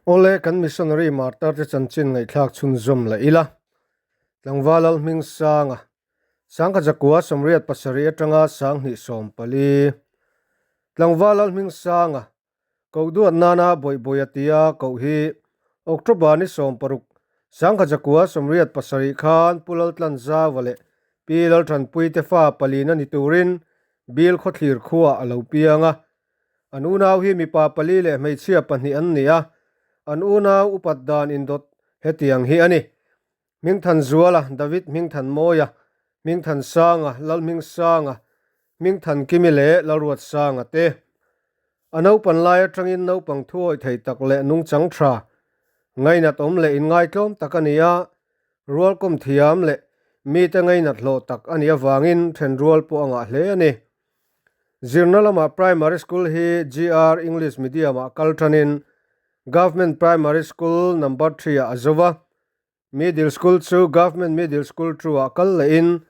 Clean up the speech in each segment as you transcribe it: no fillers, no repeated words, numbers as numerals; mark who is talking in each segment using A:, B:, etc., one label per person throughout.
A: Awle, kan missionary martar te chanchin ngaihthlak chhunzawm leh ila. Tlangval Lalhmingsanga, Sangkhat zakua 87 atanga 2014. Tlangval Lalhmingsanga, Koh duat nana bawih bawih a tia koh hi October ni 16, 1987 khan Pu Laltlanzauva leh Pi Lalthanpui te fa palina ni turin Bill khawthlir khuaah a lo piang a. An unau hi mipa pali leh hmeichhia pahnih an ni a, an unau upat dan indawt hetiang hi a ni. Hmingthanzuala, David Hmingthanmawia, Hmingthansanga, Lalhmingsanga, Hmingthankimi leh Lalruatsanga te. A naupan lai atangin naupang thuawih thei tak leh nungchang tha, ngainat awm leh inngaitlawm tak a ni a, rualkawm thiam leh mite ngainat hlawh tak a nih avangin thenrual pawh a ngah hle a ni. Zirna lamah Primary School hi GR English Medium ah kal tanin Government Primary School Number Three ah a zo va, Middle School chu Government Middle School Two ah kal lehin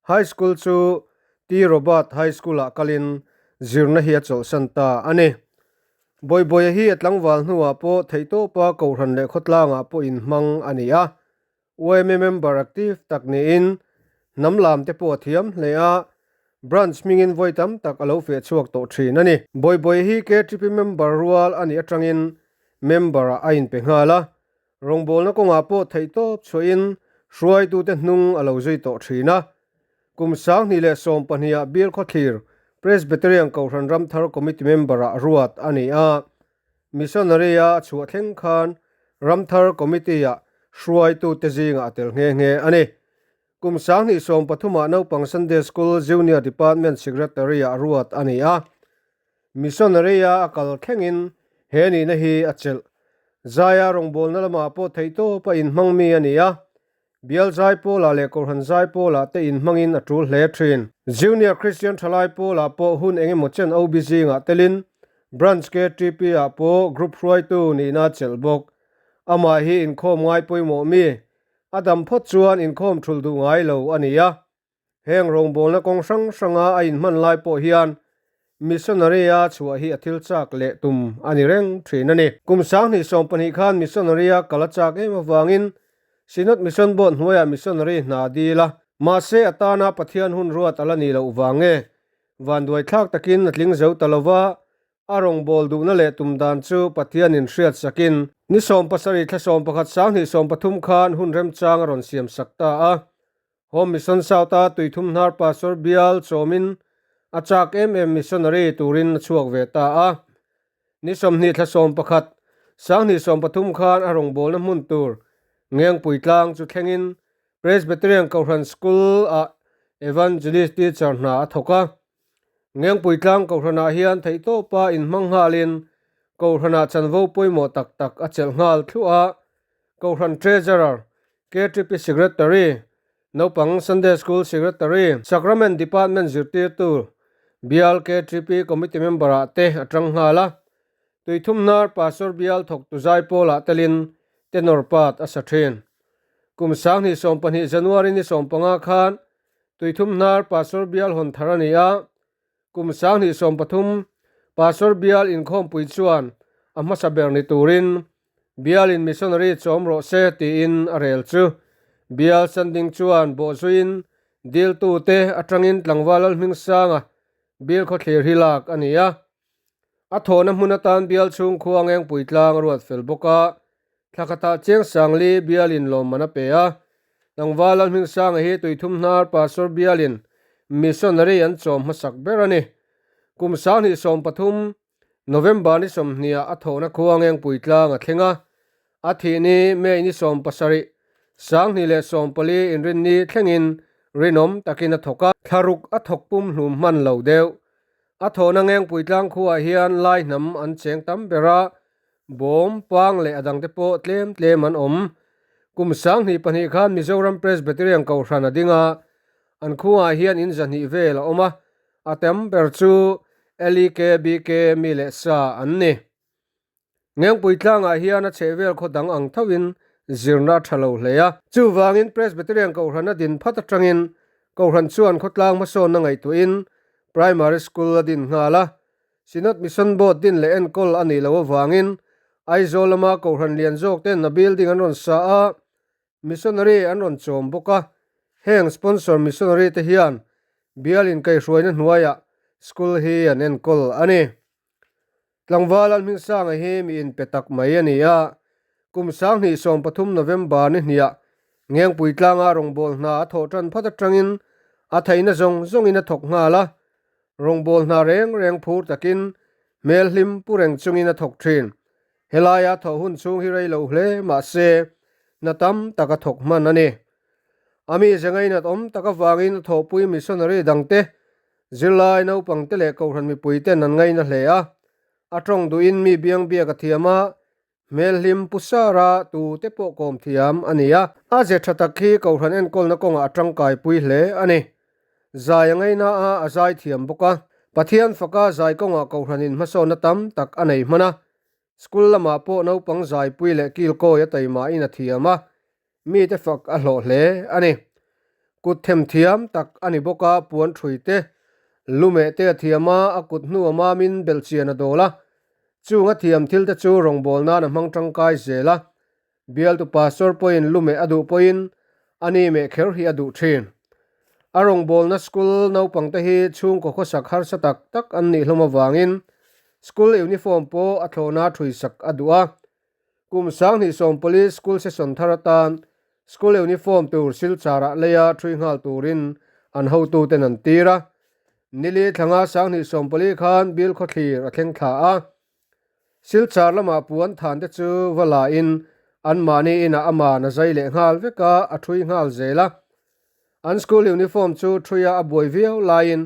A: High School chu T Robert High School ah kalin zirna hi a chawlhsan ta a ni. Bawihbawia hi a tlangval hnuah pawh theihtawpa Kohhran leh khawtlangah pawh inhmang a ni a, Yma member active tak niin hnam lam te pawh a thiam hle a, branch hmingin vawi tam tak a lo feh chhuak tawh thin a ni. Bawihbawi hi KTP member rual a nih atangin member ah a inpe nghal a, rawngbawlna kawngah pawh theihtawp chhuahin hruaitute hnung a lo zui tawh thin a. Kum 2012 ah Bial Khawthlir Presbyterian Kohhran Ramthar Committee member ah ruat a ni a. Missionary a chhuah thleng khan Ramthar Committee-ah hruaitute zingah a tel nghe nghe a ni. Kum 2013 ah naupang Sunday School Junior Department Secretary-ah ruat a ni a. Missionary a a kal thlengin he nihna hi a chelh. Zaia rawngbawlna lamah pawh theihtawp a inhmang mi a ni a. Bial Zaipawlah leh Kohhran Zaipawlah te inhmangin a tul hle thin. Junior Christian Thalai Pawlah pawh hun engemaw chen OB zingah telin Branch KTP ah pawh Group hruaitu nihna a chelh bawk. Amah hi inkhawm ngai pawimawh mi, a dam phawt chuan inkhawm thulh duh ngai lo a ni a. Heng rawngbawlna kawng hrang hranga a inhman lai pawh hian missionary-a chhuah hi a thil chak leh tum a ni reng thin a ni. Kum 2012 khan missionary-a kal a chak em avangin Synod Mission Board hnuaiah missionary hna a dil a, mahse a tana Pathian hun ruat a la nih loh vang nge vanduai thlak takin a tling zo ta lova, A rawngbâwl duhna leh tum dan chu Pathianin hriat sakin ni 70 thla 11 2013 khan hun remchang a rawn siam sak ta a. Home Mission South-a tuithum hnar Pastor bial chawmin a chak em em missionary turin a chhuak ve ta a. Ni 20 thla 11 2013 khan a rawngbâwlna hmun tur Ngengpui tlang chu thlengin Presbyterian Kohhran School-ah Evangelist Teacher hna a thawk a. Ngengpui tlang Kohhranah hian theihtawpa inhmang nghalin Kohhranah chanvo pawimawh tak tak a chelh nghal thluah a, Kohhran Treasurer, KTP Secretary, Naupang Sunday School Secretary, Sacrament Department zirtirtu, Bial KTP Committee Member-ah te a tang nghal a, Tuithumhnar Pastor Bial thawktu Zaipawlah telin Tenor part a sa thin. Kum 2020 January ni 15 khan Tuithumhnar Pastor Bial hawn thar a ni a, kum 2013 Pastor Bial inkhawmpui chuan a hmasa ber ni turin Bialin Missionary chawm rawh se tiin a rel chu. Bial Sanding chuan bawhzuiin diltute atangin tlangval Lalhmingsanga Bial khawthlir hi lak a ni a. A thawhna hmun atan Bial chhung khua Ngengpui tlang a ruat fel bawk a, thla khatah Chiang Sangli Bialin lawmman a pe a. Tlangval Lalhmingsanga hi Tuithumhnar Pastor Bialin Missionary an chawm hmasak ber a ni. Kum 2013 November ni 20 ah a thawhna khua Ngengpui tlang a thleng a, a thih ni May ni 17, 2014 inrinni thlengin rinawm takin a thawk a. Thlaruk a thawk pum hlum hman lo deuh. A thawhna Ngengpui tlang khuaah hian lai hnam an cheng tam ber a, bawm, pang leh a dangte pawh tlem tlem an awm. Kum 2002 khan Mizoram Presbyterian Kohhran a ding a, an khuaah hian in zahnih vel a awm a, a tam ber chu LEKBK mi leh sa an ni. Ngengpui tlangah hian a chhehvel khaw dang ang thoin zirna a tha lo hle a. Chuvangin Presbyterian Kohhran a din phat atangin Kohhran chuan khawtlang hmasawnna ngaihtuahin Primary School a din nghal a. Synod Mission Board din leh enkawl a nih loh avangin Aizawl lama Kohhran lian zawk ten a building an rawn sa a, missionary an rawn chawm bawk a. Heng sponsor missionary te hian bial inkaihhruaina hnuaiah school hi an enkawl a ni. Tlangval Lalhmingsanga hi mi inpe tak mai a ni a, kum 2013 November ni hniah Ngengpui tlanga rawngbâwl hna a thawh ṭan phat aṭangin a theihna zawng zawngin a thawk nghal a, rawngbâwl hna reng reng phur takin hmel hlim pu reng chungin a thawk ṭhin. Helaia thawh hun chhung hi rei lo hle mah se hna tam tak a thawk hman a ni. A mi ze ngainat awm tak avangin a thawhpui missionary dangte Zirlai naupangte leh kohhran mipuiten an ngaina hle a, a tawng duhin mi biang biak a thiam a, hmel hlim pu sara tute pawh kawm thiam a ni a. A ze tha tak hi kohhran enkawlna kawngah a tangkaipui hle a ni. Zai a ngaina a, a zai thiam bawk a. Pathian faka zai kawngah kohhranin hmasawnna tam tak a nei hman a. School lamah pawh naupang zaipui leh kilkawi a taimahin a thiam a, Mite fak a hlawh hle a ni. Kut them thiam tak a ni bawk a, puan thui te, lumeh te a thiam a, a kut hnu a mamin belhchian a dawl a. Chung a thiam thil te chu rawngbâwl nan a hmang tangkai zel a. Bialtu pastor pawhin lumeh a duh pawhin a ni meh kher hi a duh thin. A rawngbâwlna school naupang te hi chhungkaw khawsak harsa tak tak an nih hlawm avangin school uniform pawh a thlawhna thuisak a duh a. Kum 2040 school session thar atan school uniform tur Silchar-ah leia ṭhui nghal turin an hotuten an tir a. Nili thlanga 2040 khan Bill khawthlir a thleng thla a. Silchar lamah puan than te chu va la in anmahni inah aman a zai leh nghal vek a, a ṭhui nghal zel a. An school uniform chu ṭhuia a buai viau laiin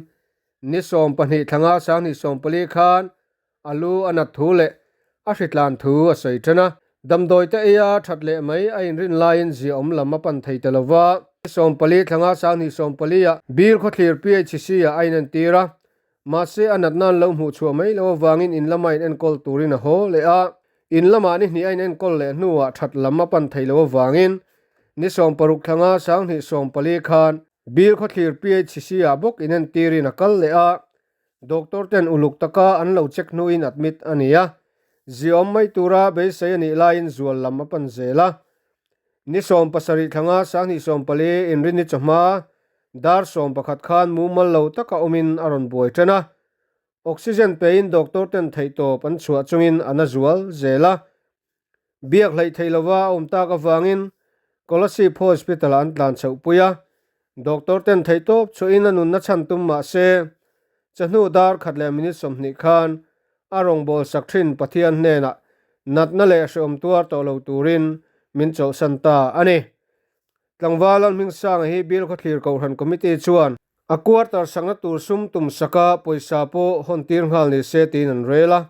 A: ni 12 thlanga 2040 khan A lu a nat thu leh a hritlan thu a sawi ṭhen a. Damdawi te eia ṭhat leh mai a inrin laiin ziaawm lam a pan thei ta lo va. 14 thlanga 2040 ah Bill khawthlir PHC ah a inentir a, mahse a natna an lo hmuh chhuah mai loh avangin in lama inenkawl turin a haw leh a. In lamah ni hnih a inenkawl leh hnuah ṭhat lam a pan thei loh avangin ni 60 thlanga 2040 khan Bill khawthlir PHC ah bawk inentirin a kal leh a. Doctor ten uluk taka an lo check hnuin admit a ni a, ziawm mai tura beisei a nih laiin zual lam a pan zel a. Ni 70 thlanga 2040 inrini chawhma dar 11 khan mumal lo taka awmin a rawn buai ṭan a. Oxygen pein doctor ten theihtawp an chhuah chungin a na zual zel a. Biak hleih theih lova a awm tak avangin Kolasib Hospital-ah an tlan chhoh pui a, doctor ten theihtawp chhuahin a nunna chhan tum mah se, chawhnu dar khat leh minute 20 khan a rawngbâwl sak thin Pathian hnenah natna leh hrehawm tuar tawh lo turin min chawlhsan ta a ni. Tlangval Lalhmingsanga hi Bill Khawthlir Kohhran Committee chuan a quarter sakna tur sum tum saka pawisa pawh hawn tir nghal ni se tiin an rel a.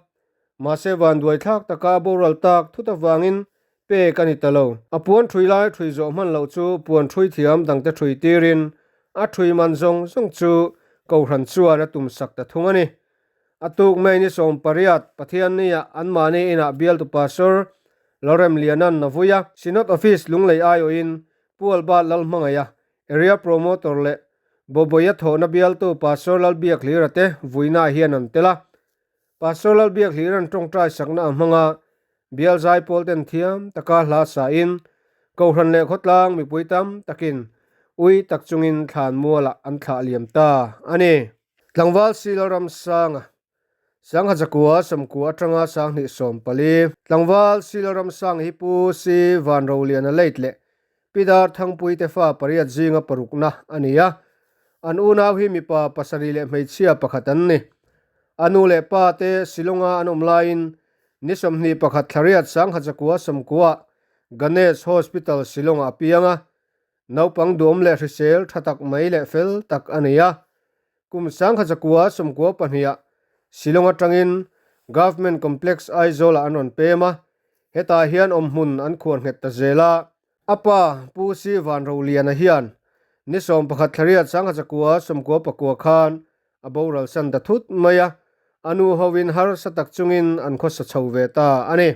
A: Mahse vanduai thlak taka boral tak thut avangin pek a ni ta lo. A puan ṭhui lai ṭhui zawh hman loh chu puan ṭhui thiam dangte ṭhui tirin a ṭhui man zawng zawng chu Kohhran chuan a tum sak ta thung a ni. A tuk mai ni 18 Pathiannia anmahni inah bialtu Pastor Lalremliana'n a vui a, Synod Office Lunglei aiawhin Pu Albert Lalhmangaih a Area Promoter leh Bawbawia thawhna bialtu Pastor Lalbiakhlira te vuinaah hian an tel a. Pastor Lalbiakhlira'n tawngtai sakna a hmang a, bial zaipawl ten thiam taka hla sain Kohhran leh khawtlang mipui tam takin ui tak chungin thlan mualah an thlah liam ta a ni. Tlangval Si Lalramsanga Sangha zakua sawmkua atanga 2040. Tlangval Si Lalramsanga hi Pu Si Vanroliana late leh Pi Dar Thangpui te fa pariat zinga parukna a ni a. An unau hi mipa pasarih leh hmeichhia pakhat an ni. A nu leh pa te Shillonga an awm laiin ni 21 thlariat Sangha zakua sawmkua Ganesh Hospital Shillongah a piang a. Naupang duam leh hrisel tha tak mai leh fel tak a ni a. Kum 1992 Shillong atangin Government Complex Aizawl-ah an rawn pem a, hetah hian awmhmun an khuar nghet ta zel a. A pa Pu Si Vanroliana hian ni 11 thlariat 1999 khan a boral san ta thut mai a, a nu hovin harsa tak chungin an khawsa chho ve ta a ni.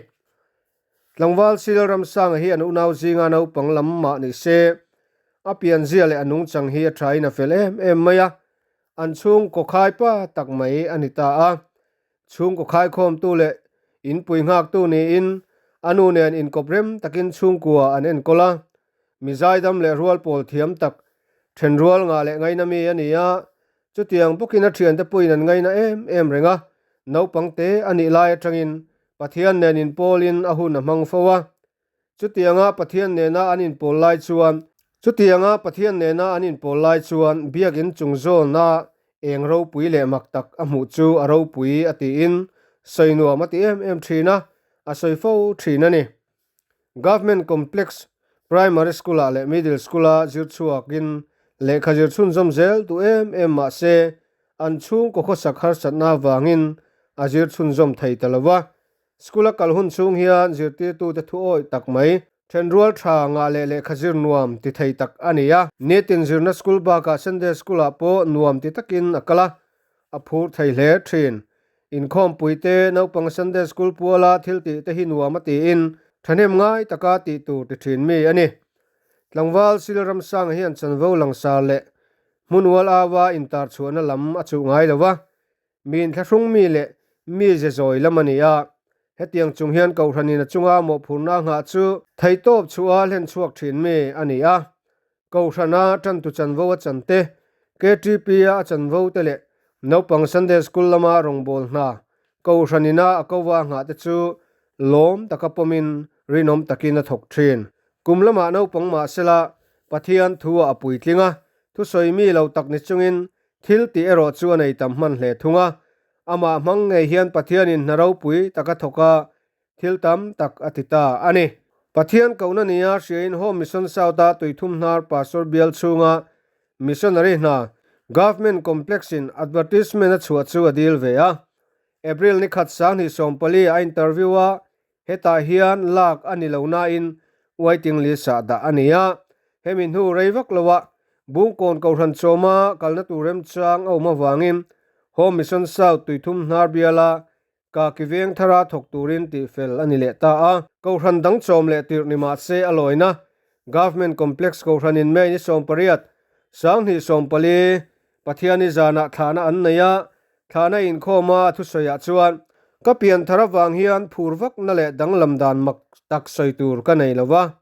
A: Tlangval Sil Ramsanga hi an unau zinga naupang lam mah ni se, a pianzia leh a nungchang hi a thain a fel em em mai a, an chhungkaw khai pa tak mai a ni ta a. Chhungkaw khaikhawmtu leh Inpui nghaktu niin a nu nen inkawp rem takin chhungkua an enkawl a. Mi zaidam leh rual pawl thiam tak, then rual ngah leh ngaina mi a ni a. Chutiang bawkin a thiante pawhin an ngaina em em reng a. Naupang te a nih lai atangin Pathian nen inpawlin a hun a hmang fo a. Chutianga Pathian nena an inpawl lai chuan Chutianga Pathian nena an inpawl lai chuan Biakin chung zawna eng ropui leh mak tak a hmuh chu a ropui a tiin sawi nuam a ti em em thin a, a sawi fo thin a ni. Government Complex Primary School-ah leh Middle School-a zir chhuakin lehkha zir chhunzawm zel duh em em mah se an chhungkaw khawsak harsatna avangin a zir chhunzawm thei ta lo va. School a kal hun chhung hian zirtirtute thu awih tak mai, thenrual tha ngah leh lehkha zir nuam ti thei tak a ni a. Nitin zirna school bakah Sunday school ah pawh nuam ti takin a kal a, a phur thei hle thin. Inkhawmpuite naupang Sunday school puala thil tih te hi nuam a tiin thahnem ngai taka tih tur ti thin mi a ni. Tlangval Sil Ramsanga hian chanvo langsar leh hmunual aua intarchhuahna lam a chuh ngai lo va, Mi inthlahrung mi leh mi ze zawi lam a ni a, hetiang chung hian Kohhranin a chunga mawhphurhna nghah chu theihtawp chhuah a hlen chhuak thin mi a ni a. Kohhrana tantu chanvo a chan te, KTP-a a chanvo te leh naupang Sunday School lama rawngbâwl hna Kohhranina a kova nghah te chu lawm taka pawmin rinawm takin a thawk thin. Kum lamah naupang mahsela Pathian thu-ah a puitling a, thusawi mi lo tak ni chungin Thil tih erawh chu a nei tam hman hle thung a, amah hmang ngei hian Pathianin hna ropui tak a thawk a, thil tam tak a ti ta a ni. Pathian kohna nia hriain Home Mission South-a tuithum hnar Pastor bial chhunga Missionary hna Government Complex-in advertisement a chhuah chu a dil ve a. April ni khat 2014 a interview a, Hetah hian lak a ni lo nain waiting list-ah dah a ni a, hemi hnu rei vak loah Bungkawn Kohhran chawma kalna tur remchang a awm avangin Home Mission South tuithum hnar biala Kaki veng thara thawk turin tihfel a ni leh ta a. Kohhran dang chawm leh tirh ni mah se a lawina Government Complex Kohhranin May ni 18, 2014, Pathiani zanah thlahna an nei a, thlahna inkhawma a thusawiah chuan, Ka pian thar avang hian phur vakna leh danglam dan mak tak sawi tur ka nei lo va.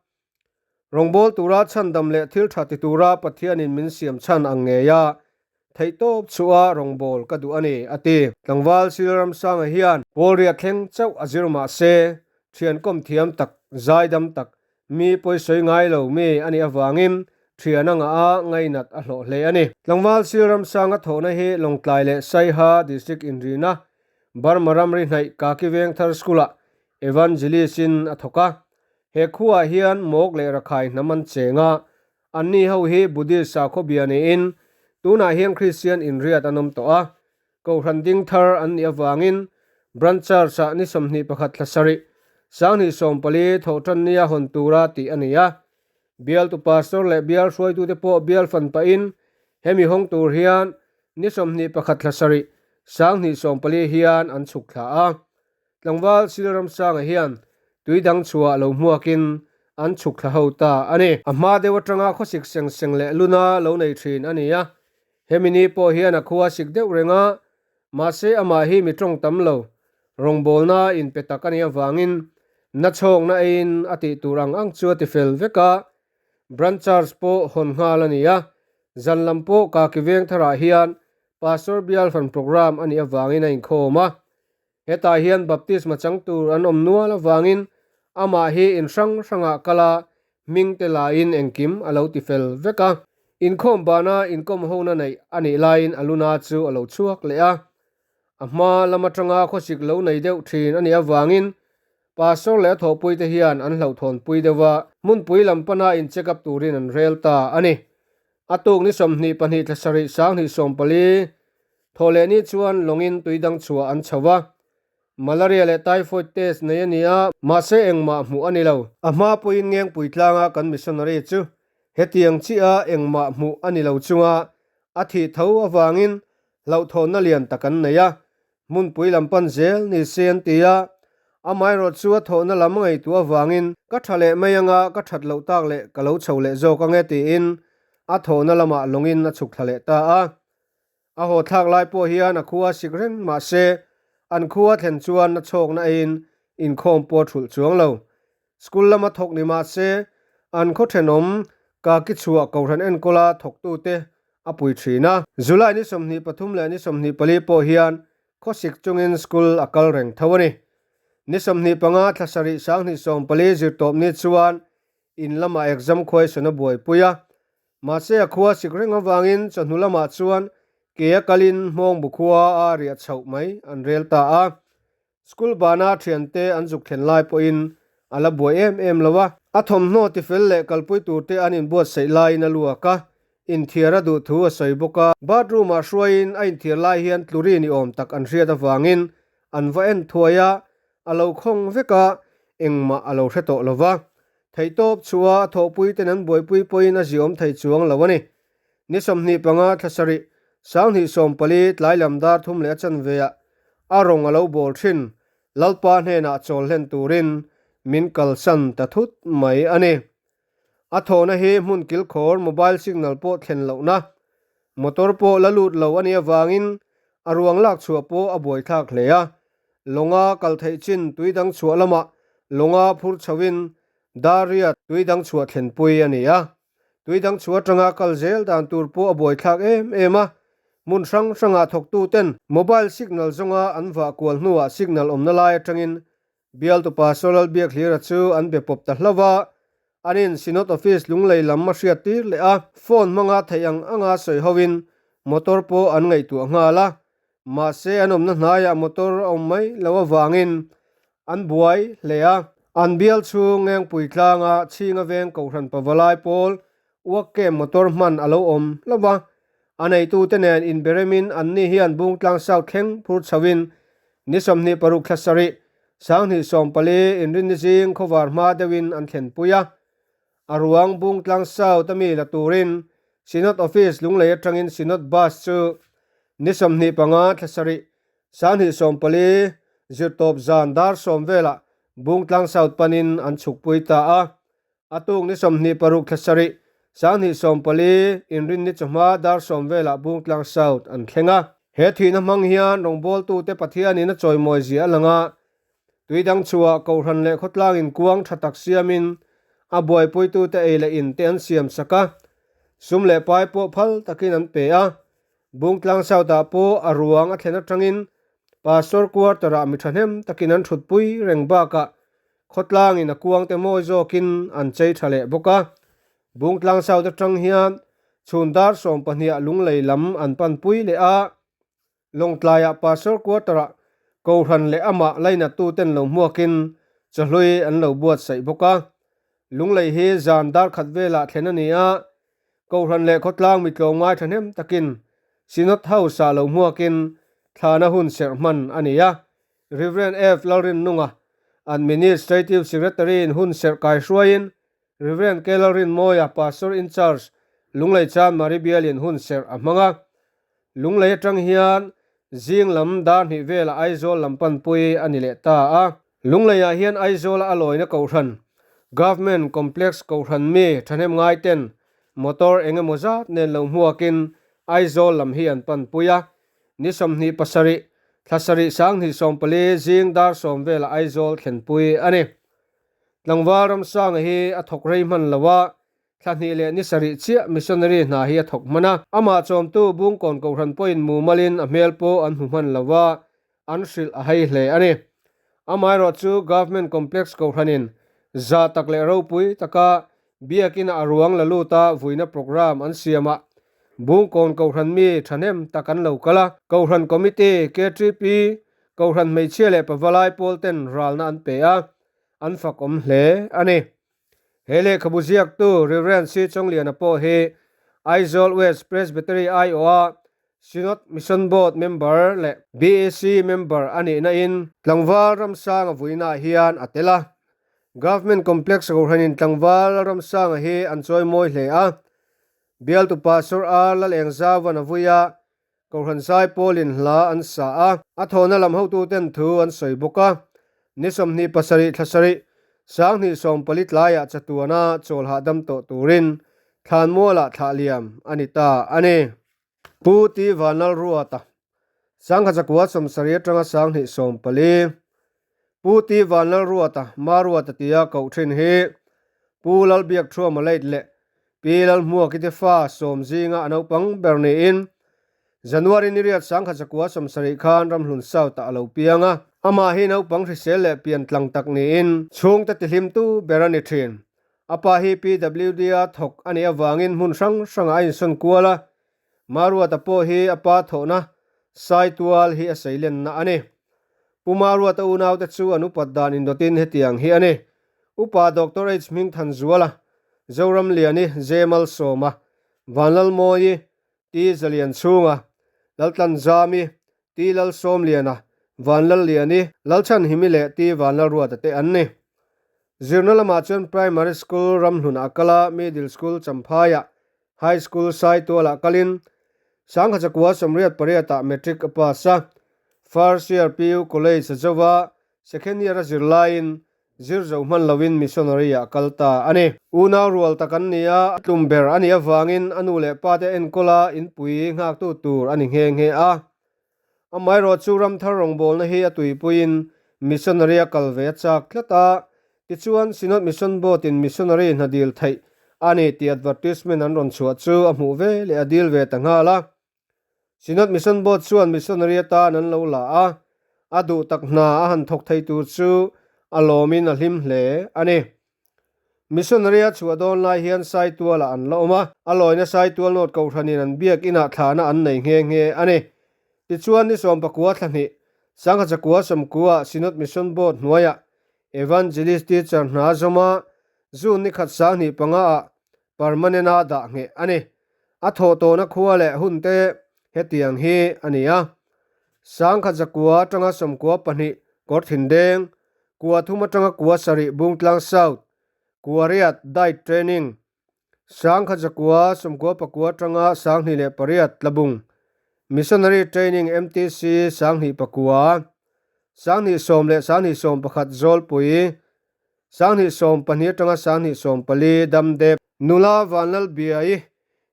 A: Rawngbâwl tura chhandam leh thil tha ti tura Pathianin min siam chhan ang ngei a, theihtawp chhuah rawngbâwl ka duh a ni, a ti. Tlangval Sil Ramsanga hian Pawlriat thleng chauh a zir mah se, thiankawm thiam tak, zaidam tak, Mi pawisawi ngai lo mi a nih avangin thian a ngah a, ngainat a hlawh hle a ni. Tlangval Sil Ramsanga thawhna hi Lawngtlai leh Saiha District inrina Burma ramri hnaih Kaki Vengthar School-ah Evangelist-in a thawk a. He khuaah hian Mawk leh Rakhai hnam an cheng a, anni ho hi Buddhist sakhaw bia niin tunah hian Kristian inriat an awm tawh a. Kohhran ding thar an nih avangin Branch Church-ah ni 21 thla sarih, 2014 thawhtan nia hawn tura tih a ni a. Bialtu Pastor leh bial hruaitute pawh bial fan pahin hemi hawng tur hian ni 21 thla sarih, 2014 hian an chhuk thla a. Tlangval Sil Ramsanga hian tui dang chhuah lo hmuakin an chhuk thla ho ta a ni. A hma deuh atanga khawsik seng seng leh luna lo nei thin a ni a, hemi ni pawh hian a khua sik deuh reng a, mahse amah hi mi tawng tam lo, rawngbawlna inpe tak a nih avangin nachhawkna eiin a tih tur ang ang chu a ti fel vek a, Branch Church pawh hawn nghal a ni a, zan lam pawh Kaki Vengtharah hian Pastor Bial Fan Programme a nih avangin a inkhawm a. Hetah hian baptisma chang tur an awm nual avangin amah hi in hrang hrangah kal a, hming te laiin engkim a lo ti fel vek a. Inkhawm bana inkawm hona neih a nih laiin a luna chu a lo chhuak leh a. A hma lam atanga khawsik lo nei deuh thin a nih avangin Pastor leh a thawhpuite hian an hlauhthawnpui deuh a, hmunpui lam pana in check up turin an rel ta a ni. A tuk ni 22 thla sarih 2014 Thaw leh ni chuan lawngin tui dang chhuah an chho a, malaria leh typhoid test nei a ni a, mahse engmah hmuh a ni lo. A hma pawhin Ngengpui tlanga kan missionary chu hetiang chiah engmah hmuh a ni lo chunga a thih tho avangin hlauhthawnna lian tak an nei a, hmunpui lam pan zel ni se an ti a, amaherawh chu a thawhna lam a ngaihtuah avangin ka tha leh mai anga ka that loh tak leh ka lo chho leh zawk ange tiin a thawhna lamah lawngin a chhuk thla leh ta a. A haw thlak lai pawh hian a khua sik reng mah se, an khua thlen chuan na chhawkna eiin inkhawm pawh a thulh chuang lo. School lama thawk ni mah se, an khaw thenawm Kakichhuah Kohhran enkawla thawktute a pui thin a. July ni 23 leh ni 24 pawh hian khawsik chungin school a kal reng tho a ni. Ni 25 thla sarih 2014 zirtawp ni chuan in lamah exam khuaisawn a buaipui a. Mahse a khua sik reng avangin chawhnu lamah chuan ke a kalin hmawng bu khua a riah chhoh mai an rel ta a. School bana thiante an zuk thlen lai pawhin a la buai em em lo a. A thawmhnaw tifel leh kalpui turte an inbuatsaih laiin a luak a, inthiar a duh thu a sawi bawk a. Bathroom ah hruaiin a inthiar lai hian tluri ni awm tak an hriat avangin an va en thuai a, a lo khawng vek a, engmah a lo hre tawh lo va. Theihtawp chhuah a thawhpui ten an buaipui pawhin a ziawm thei chuang lo a ni. Ni 25 thla sarih, 2014 tlai lam dar thum leh a chanve ah a rawng a lo bawl thin, Lalpa hnenah chawl hlen turin min kalsan ta thut mai a ni. A thawhna hi hmun kilkhawr mobile signal pawh thlen lohna, motor pawh la lut lo a nih avangin a ruang lak chhuah pawh a buaithlak hle a. Lawnga kal theih chin tui dang chhuah lamah lawnga phur chhoin Daria tui dang chhuah thlenpui a ni a. Tui dang chhuah atanga kal zel dan tur pawh a buaithlak em em a. Hmun hrang hrangah thawktuten mobile signal zawnga an vah kual hnuah signal awmna lai atangin Bialtu Pastor Lalbiakhlira chu an be pawp ta hlauh a, an in Synod Office lunglei lam a hriat tir leh a, phone hmanga theih ang anga sawi hoin motor pawh an ngaihtuah nghal a, mahse an awmna hnaiah motor a awm mai lo avangin an buai hle a. An bial chhung Ngengpui tlanga Chhinga veng Kohhran Pavalai pawl Uak kem motor hman a lo awm hlauh a, a neitute nen inberemin anni hian Bungtlang South thleng phur chhoin ni 26 thla sarih, 2014 inrinni zing khawvar hma deuhin an thlenpui a. A ruang Bungtlang South a mi la turin Synod Office Lunglei atangin Synod Bus chu ni 25 thla sarih, 2014 zirtawp zan dar sawm velah Bungtlang South panin an chhukpui ta a. A tuk ni 26 thla sarih, 2014 inrinni chawhma dar sawm velah Bungtlang South an thleng a. He thihna hmang hian rawngbawltute Pathianin a chawimawi zia a lang a, tui dang chhuah Kohhran leh khawtlangin kuang tha tak siamin a buaipuitute ei leh in te an siam sak a, sum leh pai pawh phal takin an pe a. Bungtlang South-ah pawh a ruang a thlen atangin Pastor quarter-ah mi thahnem takin an thutpui reng bakah Khawtlangin a kuangte mawi zawkin an chei tha leh bawk a. Bungtlang South atang hian chhun dar sawmpahniah lunglei lam an panpui leh a. Lawngtlaiah Pastor Quarter-ah Kohhran leh amah lainattu ten lo hmuakin chawhlui an lo buatsaih bawk a. Lunglei hi zan dar khat velah thlen a ni a. Kohhran leh khawtlang mi tlawmngai thahnem takin Synod House-ah lo hmuakin thlana hun serh hman a ni a. Rev. F. Lalrinnunga, Administrative Secretary in hun serh kai hruaiin Rev. K. Lalrinmawia, Pastor in Charge, Lunglei Chan Mari Bialin hun serh a hmang a. Lunglei atang hian zing lam dar hnih velah Aizawl lam panpui a ni leh ta a. Lungleiah hian Aizawla a lawina Kohhran, Government Complex Kohhran mi thahnem ngaiten motor eng emaw zat nen lo hmuakin Aizawl lam hi an panpui a. Ni 27, thla sarih 2014 zing dar sawm velah Aizawl thlenpui a ni. Tlangval Ramsanga hi a thawk rei hman lo a, thla hnih leh ni sarih chiah missionary hna hi a thawk hman a. Amah chawmtu Bungkawn Kohhran pawhin mumalin a hmel pawh an hmu hman lo a, an hrilh a hei hle a ni. Amaherawhchu Government Complex Kohhranin za tak leh ropui taka Biakina a ruang la luta vuina programme an siam a, Bungkawn Kohhran mi thahnem tak an lo kal a. Kohhran Committee, KTP, Kohhran hmeichhia leh pavalai pawl ten ralna an pe a, an fakawm hle a ni. He lehkhabu ziaktu Rev. C. Chawngliana pawh hi Aizawl West Presbytery aiawha Synod Mission Board member leh BAC member a nihna in Tlangval Ramsanga vuinaah hian a tel a. Government Complex Kohhranin Tlangval Ramsanga hi an chawi mawi hle a. Bialtu Pastor R Lalengzauvan a vui a, Kohhran zai pawlin hla an sa a. A thawhna lam hotuten thu an sawi bawk a. Ni 27 thla sarih, 2014 tlaiah chatuana chawl hahdam tawh turin Thlanmualah thlah liam a ni ta a ni. Pu T Vanlalruata, 1970 atanga 2014. Pu T Vanlalruata, Maruata tia koh thin hi Pu Lalbiakthuama late leh Pi Lalhmuaki te fa sawm zinga a naupang ber niin January ni riat sangkhat zakua 70 khan Ramhlun South ah a lo piang a. Amah hi naupang hrisel leh pian tlang tak niin chhungte tihlimtu ber a ni thin. A pa hi PWD a thawk a nih avangin hmun hrang hrangah a insawn kual a, Maruata pawh hi a pa thawhna Saitual hi a seilenna a ni. Pu Maruata unaute chu an upat dan indawtin hetiang hi a ni. Upa Doctor H Hmingthanzuala, Zoramliani, Zemalsawma, Vanlalmawi, T Zalianchhunga, Laltlanzami, T Lalsawmliana, Vanlalliani, Lalchhanhimi leh T Vanlalruata te an ni. Zirna lamah chuan Primary School Ramhlunah a kal a, Middle School Champhaiah, High School Saitualah kalin Sangkhachakuaa 88-ah Matric a pass a, First Year PU College a zo a, Second Year a zir laiin Zir zo hman loin missionary ah kal ta a ni. Unau rual tak an ni a, a tlum ber a nih avangin a nu leh pa te enkawl a inpui nghaktu tur a ni nghe nghe a. Amaherawhchu ramthar rawngbawlna hi a tuipuiin missionary a kal ve a chak tlat a, tichuan Synod Mission Board in missionary hna dil theih a ni tih advertisement an rawn chhuah chu a hmuh ve leh a dil ve ta nghal a. Synod Mission Board chuan missionary atan an lo la a, a duh tak hna a han thawk thei tur chu a lawmin a hlim hle a ni. Missionary a chhuah dawn lai hian Saitualah an la awm a, a lawina Saitual North Kohhranin an biak inah thlahna an nei nghe nghe a ni. Tichuan ni 19 thla hnih, Sangha 90 Synod Mission Board hnuaiah Evangelist Teacher hna zawm a, June ni khat 25 ah permanent a dah ngheh a ni. A thawh tawhna khua leh hun te hetiang hi a ni a, 1090 atanga 92 Kawrthindeng, 3 atanga 7 Bungtlang South, 8 Diet Training, 1099 atanga 28 Tlabung, Missionary Training MTC 29, 2010 leh 2011 Zawlpui, 2012 atanga 2014 Damdep nula Vanlalbiai,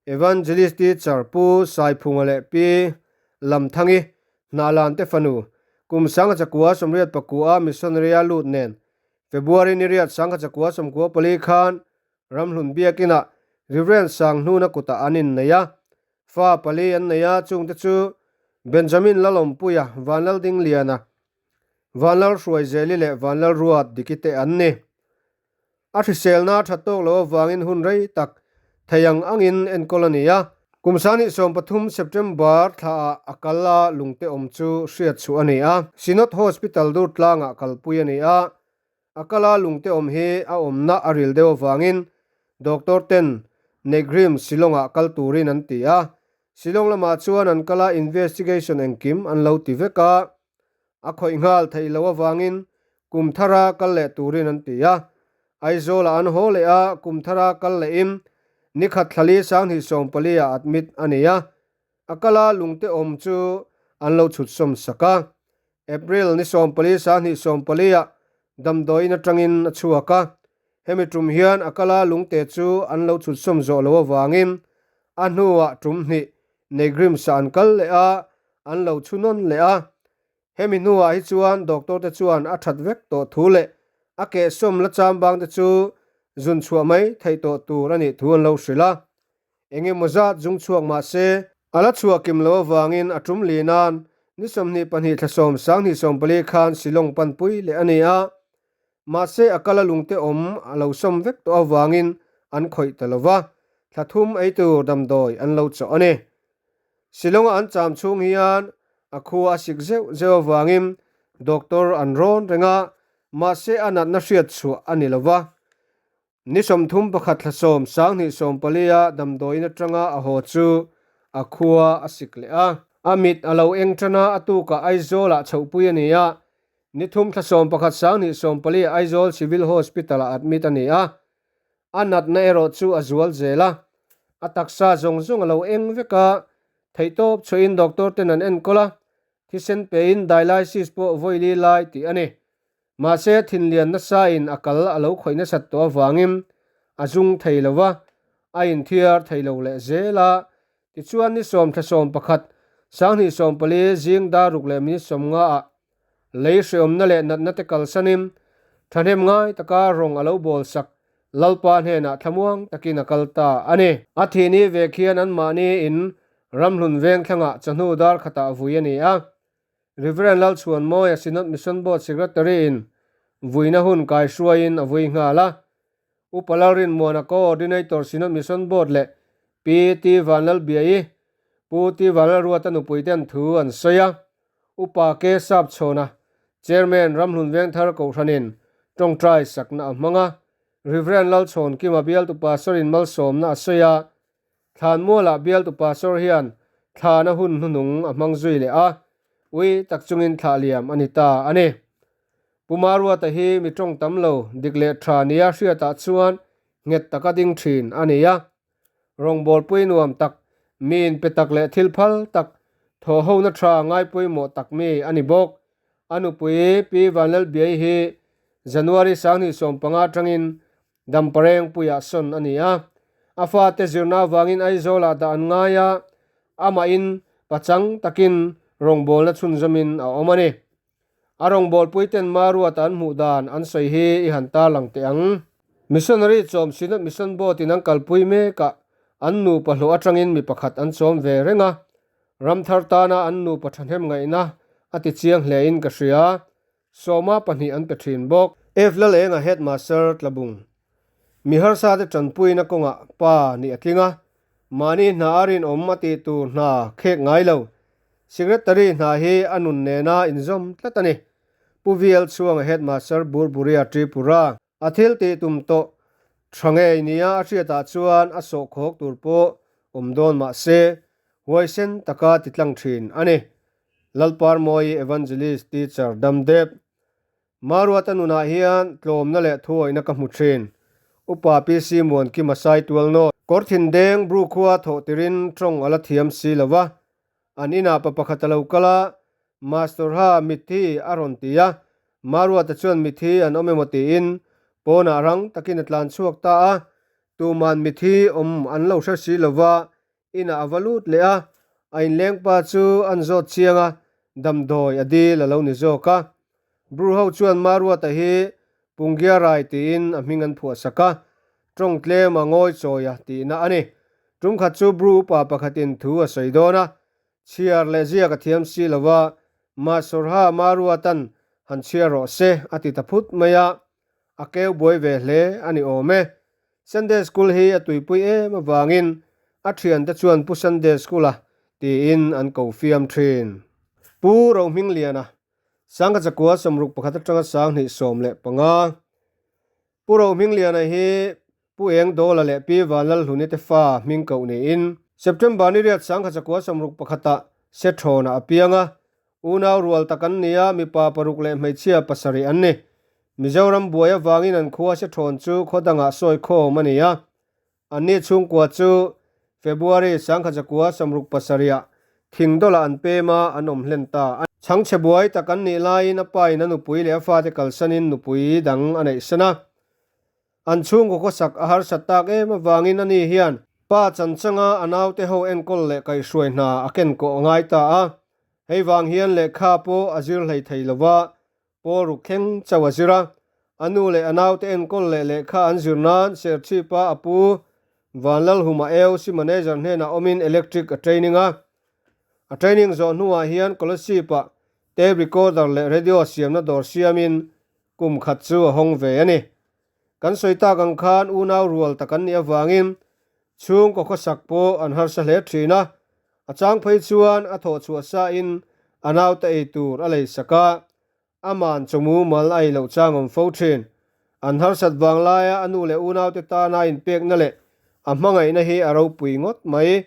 A: Evangelist Teacher Pu Saiphunga leh Pi Lamthangi, Hnahlan te fanu, kum 1989 Missionary a lut nen February ni riat 1994 khan Ramhlun Biakinah Reverend Sanghnuna kutah an innei a, fa pali an nei a, chungte chu Benjamin Lalawmpuia, Vanlaldingliana, Vanlalhruaizeli leh Vanlalruat Diki te an ni. A hriselna a that tawk loh avangin hun rei tak thei ang angin enkawl a ni a. Kum 2013 September thlaah a kal a lungte awm chu hriat chhuah a ni a. Synod Hospital Durtlangah kalpui a ni a. A kal a lungte awm hi a awmna a ril deuh avangin doctor ten Negrim Shillong-ah kal turin an ti a. Shillong lamah chuan an kal a investigation engkim an lo ti vek a. A khawih nghal theih loh avangin kum thara kal leh turin an ti a. Aizawlah an haw leh a, kum thara kal lehin nikhat thlali 2014 ah admit a ni a. A kala lungte awm chu an lo chhut sawm sak a. April ni 14 2014 ah damdawiin atangin a chhuak a. Hemi tum hian a kala lungte chu an lo chhut sawm zawh loh avangin a hnuah tum hnih Negrimsa an kal leh a, an lo chhu nawn leh a. Hemi hnuah hi chuan doctor te chuan a that vek tawh thu leh a kehsawm la chambang te chu zun chhuah mai theih tawh tur a nih thu an lo hrilh a. Eng emaw zat zung chhuak mah se, a la chhuah kim lo avangin a tum li nan ni 22 thla 10 2014 khan Shillong panpui leh a ni a. Mahse a kala lungte awm a lo sawm vek tawh avangin an khawih ta lo va, thla thum ei tur damdawi an lo chawh a ni. Shillong-a an cham chhung hian a khua a sik zeuh zeuh avangin doctor an rawn reng a, mahse a natna hriat chhuah a ni lo va. Ni 31 thla 10 2014-a damdawiin atanga a haw chu a khua a sik leh a. A mit a lo eng tan a, a tukah Aizawl-ah chhohpui a ni a. Ni thum thla 11 2014-ah Aizawl Civil Hospital-ah admit a ni a. A natna erawh chu a zual zel a, a taksa zawng zawng a lo eng vek a, theihtawp chhuahin doctor ten an enkawl a, thisen pein dialysis pawh vawi li lai tih a ni. Mahse thinlian nasain a kal a lo khawih nasat tawh avangin a zung thei lo va, a inthiar thei lo leh zel a, tichuan ni 10 thla 11 2014 zing dar ruk leh minute 50 ah. Lei hreawmna leh natna te kalsanin thahnem ngai taka rawng a lo bawl sak Lalpa hnenah thlamuang takin a kal ta a ni. A thihni ve khian anmahni in ramhlun veng thlangah chawhnu dar khatah vui a ni a. Reverend Lalchhuanmawia Synod Mission Board Secretary in vuina hun kaihruaiin a vui nghal a. Upa Lalrinmuana Coordinator Synod Mission Board leh Pi T Vanlalbiaii, Pu T Vanlalruata nupui ten thu an sawi a. Upa K Sapchhawna, Chairman Ramhlun Vengthar Kohhranin tawngtai sakna a hmang a. Reverend Lalchhawnkima bialtu Pastor in malsawmna a sawi a. Thlanmualah bialtu pastor hian thlana hun hnuhnung a hmang zui leh a, ui tak chungin thlah liam a ni ta a ni. Pu Maruata hi mi tawng tam lo, dik leh tha nia hriatah chuan nghet taka ding thin a ni a. Rawngbawlpui nuam tak, mi inpe tak leh thil phal tak, thawhhona tha ngaipawimawh tak mi a ni bawk. A nupui Pi Vanlalbiai hi January 2015 atangin Damparengpuiah sawn a ni a, a fate zirna avangin Aizawlah dah an ngai a, amahin pachang takin rawngbawlna chhunzawmin a awm a ni. A rawngbawlpuiten Maruata an hmuh dan an sawi hi i han tarlang teh ang. Missionary chawm Synod Mission Board in an kalpui mekah an nupa hlawh atangin mi pakhat an chawm ve reng a, ramthar tana an nupa thahnem ngaihna a ti chiang hlein ka hria. Sawma pahnih an pe thin bawk. F Lalenga Headmaster Tlabung Mi harsa te tanpuina kawngah pa nih a tling a, mahni hna a rinawm a tih tur hna khek ngai lo. Secretary hna hi a nun nena inzawm tlat a ni. Pu VL Chhuanga Headmaster Burburia Tripura. A thil tih tum tawh tha ngei nia a hriatah chuan a sawhkhawk tur pawh awm dawn mah se, huaisen taka ti tlang thin a ni. Lalparmawi Evangelist Teacher Damdep Maruata nunah hian tlawmna leh thuawihna ka hmu thin. Upa PC Muankima Saitual North. Kawrthin deng Bru khua thawh tirin tawng a la thiam si lo va, an inah pa pakhat a lo kal a, Master ha mitthi a rawn ti a, Maruata chuan mitthi an awm emaw tiin pawnah rang takin a tlan chhuak ta a, tuman mitthi awm an lo hre si lo va, Inah a va lut leh a, a inleng pa chu an zawt chiang a, damdawi a dil a lo ni zawk a. Bru ho chuan Maruata hi Punggiarai tiin a hming an phuah sak a, tawng tlem a ngawi chawi a tihna a ni. Tumkhat chu Bru upa pakhatin thu a sawi dawn a, chhiar leh ziak a thiam si lo va, Mahsawrha Maruatan han chhiar rawh se a ti ta phut mai a, a keu buai ve hle a ni awm e. Sunday School hi a tuipui em avangin a thiante chuan Pu Sunday School-a tiin an ko fiam thin. Pu Rohmingliana, Sangha Chakua sawmruk pakhat atanga 2015. Pu Rohmingliana hi Pu Eng Dawla leh Pi Vanlalhluni te fa hming koh niin September ni riat Sangha Chakua sawmruk pakhatah Sethrawnah a piang a, Unau rual tak an ni a, mipa paruk leh hmeichhia pasarih an ni. Mizoram buai avangin an khua Sethawn chu khaw dangah sawi khawm a ni a. Anni chhungkua chu February 1967 pasarihah thingdawlah an pem a, an awm hlen ta. Chhangchhe buai tak an nih laiin a pain a nupui leh a fate kalsanin nupui dang a neihsan a. An chhungkaw khawsak a harsat tak em avangin ani hian pa chanchanga a naute ho enkawl leh kaihhruai hna a kenkawh a ngai ta a. Hei vang hian lehkha pawh a zir hlei thei lova, pawl ruk thleng chauh a zir a. A nu leh a naute enkawl leh lehkha an zir nan Serchhipa a pu Vanlalhuma AOC manager hnenah awmin electric a training a. A training zawh hnuah hian Kolasib-ah tape recorder leh radio siamna dawr siamin kum khat chu a hawng ve a ni. Kan sawi tak ang khan unau rual tak an nih avangin chhungkaw khawsak pawh an harsa hle thin a, a chang phei chuan a thawh chhuah sain a naute ei tur a lei sak a, aman chawmu mal a ei loh chang awm fo thin. An harsat vang laia a nu leh unaute tana a inpekna leh a hmangaihna hi a ropui ngawt mai.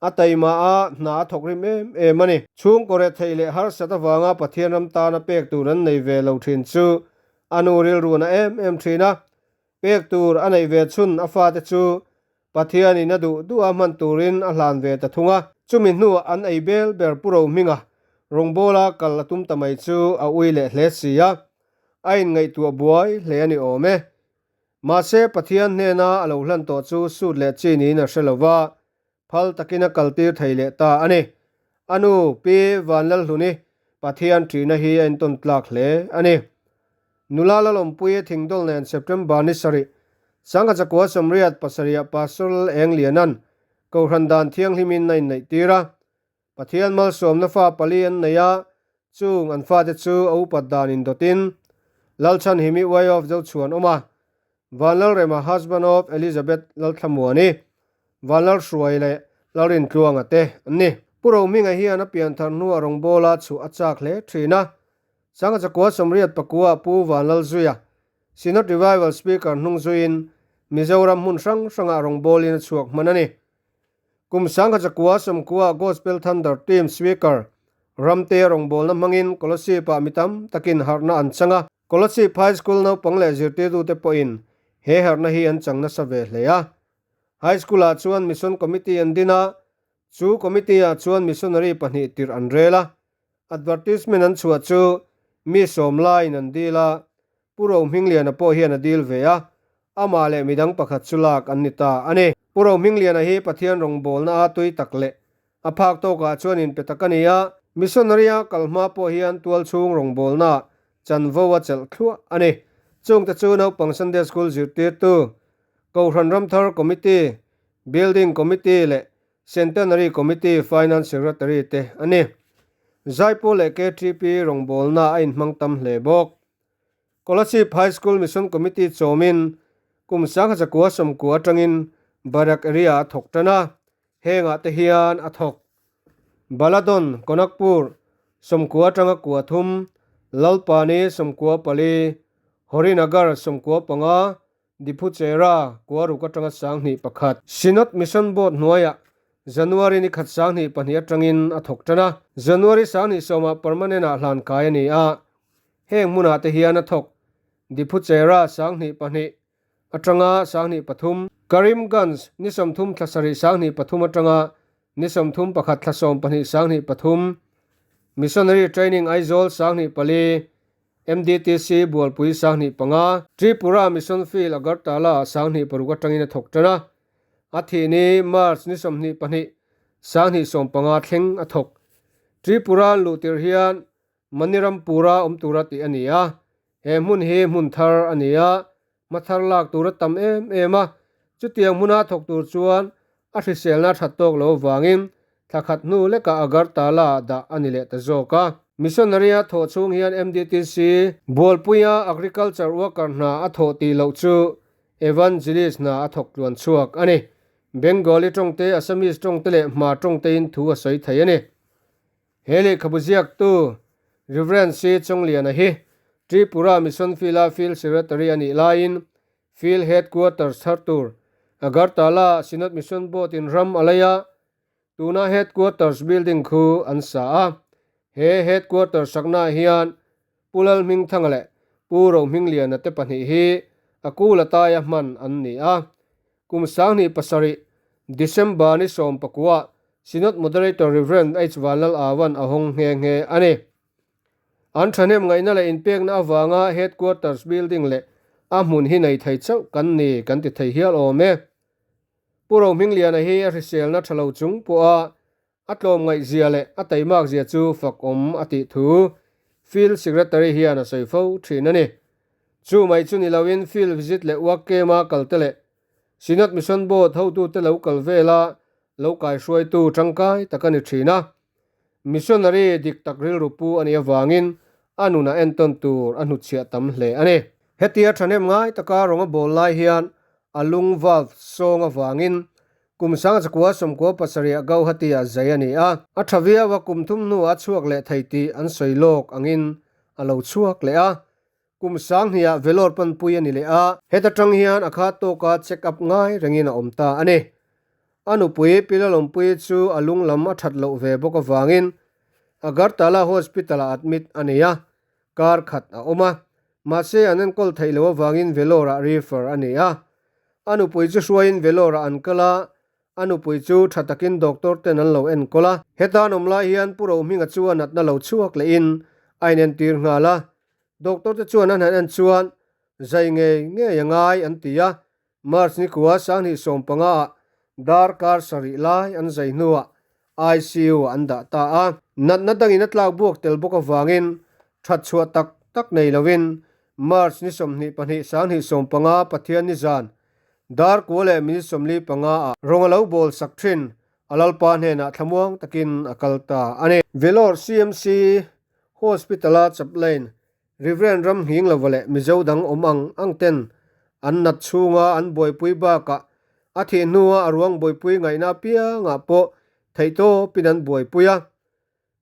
A: A taima a, hna a thawk rim em em a ni. Chhungkaw rethei leh harsat avanga Pathian ram tana pek tur an nei ve lo thin chu a nu rilruna em em thin a. Pek tur a neih ve chhun a fate chu Pathianin a duh duh a hman turin a hlan ve ta thung a. Chumi hnuah an ei bel ber Pu Rohminga rawngbawla kal a tum ta mai chu a ui leh hle si a, a inngaihtuah buai hle a ni awm e. Mahse Pathian hnena a lo hlan tawh chu sut leh chi niin a hre lo va, phal takin a kaltir thei leh ta a ni. A nu, Pi Vanlalhluni, Pathian ṭihna hi a intawn tlak hle a ni. Nula Lalawmpuii Thingdawl nen September ni sarih, Sangha Chakua 87 ah Pastor Lal Eng Lianan Kohhran dan thianghlimin a inneih tir a. Pathian malsawmna fa pali an nei a, chung an fate chu a upat dan indawtin Lalchhanhimi Way of Zochhuan awm a, Vanlalrema husband of Elizabeth Lalthlamuani, Vanlalhruai leh Lalrintluanga te an ni. Pu Rohminga hian a pianthar hnuah rawngbawla chhuah a chak hle thin a, Sangha Chakua 89 Pu Vanlalzuia, Synod Revival Speaker hnung zuiin Mizoram hmun hrang hrangah rawngbawlin a chhuak hman a ni. Kum Sangha Chakua 90 Gospel Thunder Team Speaker Ramtea rawngbawlna hmangin Kolasib-ah mi tam takin harhna an chang a. Kolasib High School naupang leh zirtirtute pawhin he harhna hi an chang nasa ve hle a. High School-ah chuan Mission Committee an din a, chu Committee-ah chuan Missionary pahnih tirh an rel a. Advertisement an chhuah chu mi sawm laiin an dil a, Pu Rohmingliana pawh hian a dil ve a, amah leh midang pakhat chu lak an ni ta a ni. Pu Rohmingliana hi Pathian rawngbawlna a tui tak leh a phak tawkah chuan inpe tak a ni a, missionary-a kal hma pawh hian tualchhung rawngbawlnaah chanvo a chelh thluah a ni. Chungte chu naupang Sunday School zirtirtu, Kohhran Ramthar Committee, Building Committee leh Centenary Committee Finance Secretary te a ni. Zaipawl leh KTP rawngbawlna a inhmang tam hle bawk. Kolasib High School Mission Committee chawmin kum 1990 atangin Barak Area a thawk tan a, hengah te hian a thawk. Baladon, Konakpur, 90 atanga kua thum, Lalpani 94, Horinagar 95, Diphuchera, Kuaruk atanga 2001. Synod Mission Board hnuaiah January ni khat 2002 atangin a thawk tan a, January 2010 ah permanent ah hlan kai a ni a, heng hmunah te hian a thawk. Diphuchera 2002 atanga 2003, Karimganj ni 30 thla sarih 2003 atanga ni 31 thla 12 2003, Missionary Training Aizawl 2004, MDTC Bualpui 2005, Tripura Mission Field Agartala ah 2006 atangin a thawk tan a, a thih ni March ni 22, 2015 thleng a thawk. Tripura an luh tirh hian Manirampura awm tura tih a ni a, he hmun hi hmun thar a ni a, hma thar lak tur a tam em em a, chutiang hmuna thawk tur chuan a hriselna a that tawk lo avangin thla khat hnu lekah Agartala ah dah a ni leh ta zawk a. Missionary a thawh chhung hian MDTC Bualpuia Agriculture Worker hna a thawh tih loh chu Evangelist hna a thawk tluan chhuak a ni. Bengali tawngte, Assamese tawngte leh Hmar tawngtein thu a sawi thei a ni. He lehkhabu ziaktu Rev. C. Chongliana hi Tripura Mission Field-a Field Secretary a nih laiin Field Headquarters thar tur Agartala Synod Mission Board-in ram a lei a, tuna Headquarters building khu an sa a. He Headquarters saknaah hian Pu Lalhmingthanga leh Pu Rohmingliana te pahnih hi a kul ataia hman an ni a. Kum 2007, December ni 19 Synod Moderator Rev. H. Vanlal Avan a hawng nghe nghe a ni. An thahnem ngaihna leh inpekna avanga Headquarters building leh a hmun hi nei thei chauh kan ni kan ti thei hial awm e. Pu Rohmingliana hi a hriselna tha lo chung pawha a tlawmngaihzia leh a taimakzia chu fakawm a tih thu Field Secretary hian a sawi fo thin a ni. Chu mai chu ni loin Field Visit leh Work Camp-a kalte leh Synod Mission Board hotute lo kal vela lo kaihruaitu tangkai tak a ni thin a. Missionary dik tak rilru pu a nih avangin a nunah entawn tur a hnutchhiah tam hle a ni. Hetia thahnem ngai taka rawng a bawl lai hian a lung valve sawng avangin kum 1997 Gauhati-ah zai a ni a. A tha viau a, kum thum hnuah a chhuak leh thei tih an sawi lawk angin a lo chhuak leh a. Kum 2000-ah Vellore panpui a ni leh a. Heta tang hian a khat tawka check up ngai rengin a awm ta a ni. A nupui Pi Lalawmpuii chu a lung lam a that loh ve bawk avangin Agartala Hospital-ah admit a nei a, kar khat a awm a. Mahse an enkawl theih loh avangin Vellore-ah refer a ni a. A nupui chu hruaiin Vellore-ah an kal a, a nupui chu tha takin doctor ten an lo enkawl a. Heta an awm lai hian Pu Rohminga chu a natna lo chhuak lehin a inentir nghal a. Doctor te chuan an han en chuan zai ngei ngei a ngai an ti a, March ni kua 2015 ah darkar sarih lai an zai hnuah ICU ah an dah ta a. Natna dangin a tlak buak tel bawk avangin that chhuah tak tak nei loin March ni 22 2015 Pathian ni zan dar kua leh minute 45 ah rawng a lo bawl sak thin a Lalpa hnenah thlamuang takin a kal ta a ni. Vellore CMC Hospital-a chaplain Rev. Ram nghing lova leh Mizo dang awm ang ang ten an nat chhunga an buaipui bakah a thih hnua a ruang buaipui ngaihna apiangah pawh theihtawpin an buaipui a.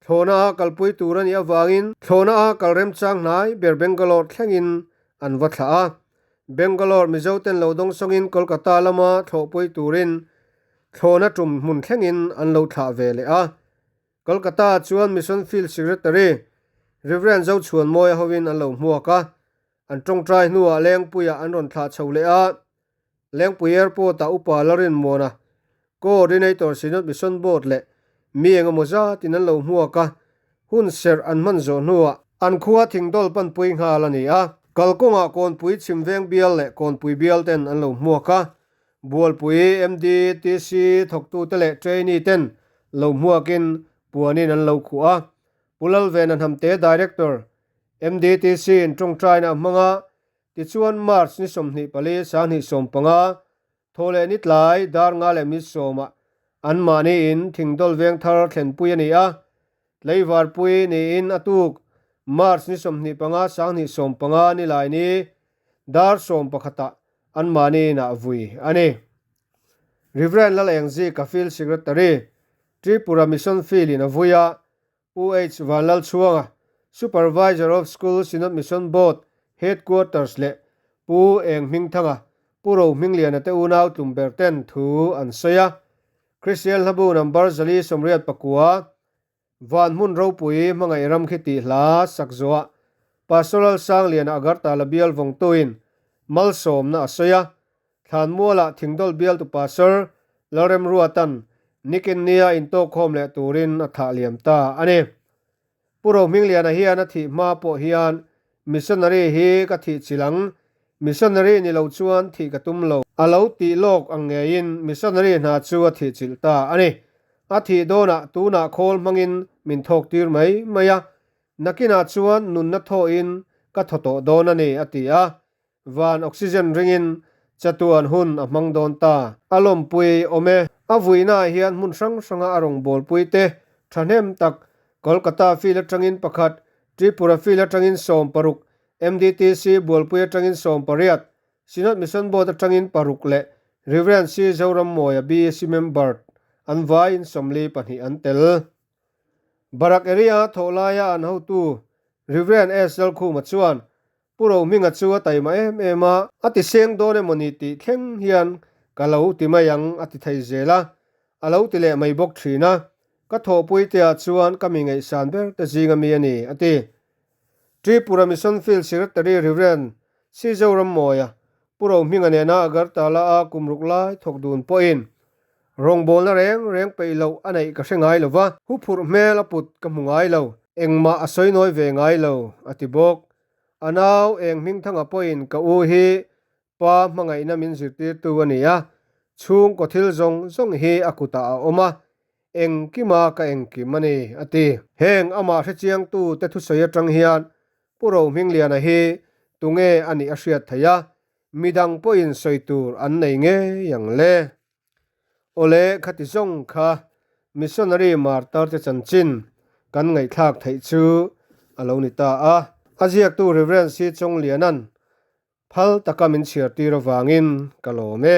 A: Thlawhna a kalpui tur a nih avangin thlawhna a kal remchang hnai ber Bangalore thlengin an va thlah a. Bangalore Mizo ten lo dawngsawngin Kolkata lama thlawhpui turin thlawhna tum hmun thlengin an lo thlah ve leh a. Kolkata ah chuan Mission Field Secretary Rev. Zochhuanmawia hovin an lo hmuak a, an tawngtai hnuah Lengpuiah an rawn thlah chho leh a. Lengpui Airport ah Upa Lalrinmuana, Coordinator Synod Mission Board leh mi engemaw zatin an lo hmuak a, hun serh an hman zawh hnuah an khua thingdawl panpui nghal a ni a. Kalkawngah Kawnpui Chhimveng bial leh Kawnpui bial ten an lo hmuak a, Bualpui MDTC thawktute leh trainee ten lo hmuakin puanin an lo khuh a. Pu Lalvena Hnamte Director, MDTC in tawngtaina a hmang a, tichuan March ni 24 2015 thaw leh ni tlai dar nga leh mi sawmah anmahni in thingdawl veng thar thlenpui a ni a. Tleivarpui niin a tuk March ni 25 2015 ni lai ni dar sawm pakhatah anmahni inah vui a ni. Rev. Lalengzika Field Secretary, Tripura Mission Field in a vui a, Pu H. Vanlalchhuanga, Supervisor of School Synod Mission Board, Headquarters leh Pu Eng Hmingthanga, Pu Ro Hmingliana te unau tlum ber ten thu an sawi a. Kristian Hlabu Number 489, Van hmun ropui hmangaih ram khi tih hla sak zuah Pastoral Sangliana Agartala bial vawngtuin malsawmna a sawi a, Thlanmualah Thingdawl bialtu Pastor Lalremruatan nikin nia intawkkhawm leh turin a thlah liam ta a ni. Pu Rohmingliana hian a thih hma pawh hian Missionary hi ka thih chilh ang, missionary ni lo chuan thih ka tum lo. A lo tih lawk ang ngeiin missionary hna chu a thih chilh ta a ni. A thih dawnah tunah khawl hmangin min thawk tir mai mai a, nakinah chuan nunna thawhin ka thaw tawh dawn a ni, a ti a. Van oxygen ringin chatuan hun a hmang dawn ta. A lawmpui awm e. A vuinaah hian hmun hrang hranga a rawngbawlpui te thahnem tak Kolkata field atangin pakhat, Tripura field atangin 16, MDTC Bualpui atangin 18, Synod Mission Board atangin paruk leh Rev. C. Zorammawia BEC member an vaiin 42 an tel. Barak area a thawh laia an hotu Rev. S. Lalkhuma chuan Pu Rohminga chu a taima em em a, a ti seng dawn emaw ni tih thleng hian ka lo ti mai ang a ti thei zel a, a lo ti leh mai bawk thin a, ka thawhpui te ah chuan ka mi ngaihsan ber te zing ami a ni, a ti. Tripura Mission Field Secretary Rev. C. Zorammawia, Pu Rohminga nena Agartala a kum ruk lai thawk dun pawhin Rawngbawlna reng reng peih loh a neih ka hre ngai lo va, huphurh hmel a put ka hmu ngai lo, engmah a sawi nawi ve ngai lo, a ti bawk. A nau eng hmingthanga pawhin ka u hi pa hmangaihna min zirtirtu a ni a, chhungkaw thil zawng zawng hi a kutah a awm a, engkima ka engkim a ni, a ti. Heng amah hrechiangtu te thusawi atang hian Pu Rohmingliana hi tunge a nih a hriat theih a, midang pawhin sawi tur an nei ngei ang le. Awle khati zawng kha missionary martar te chanchin kan ngaihthlak theih chu a lo ni ta a. A ziaktu Rev. C. Chawngliana'n phal taka min chhiar tir avangin ka lawm e.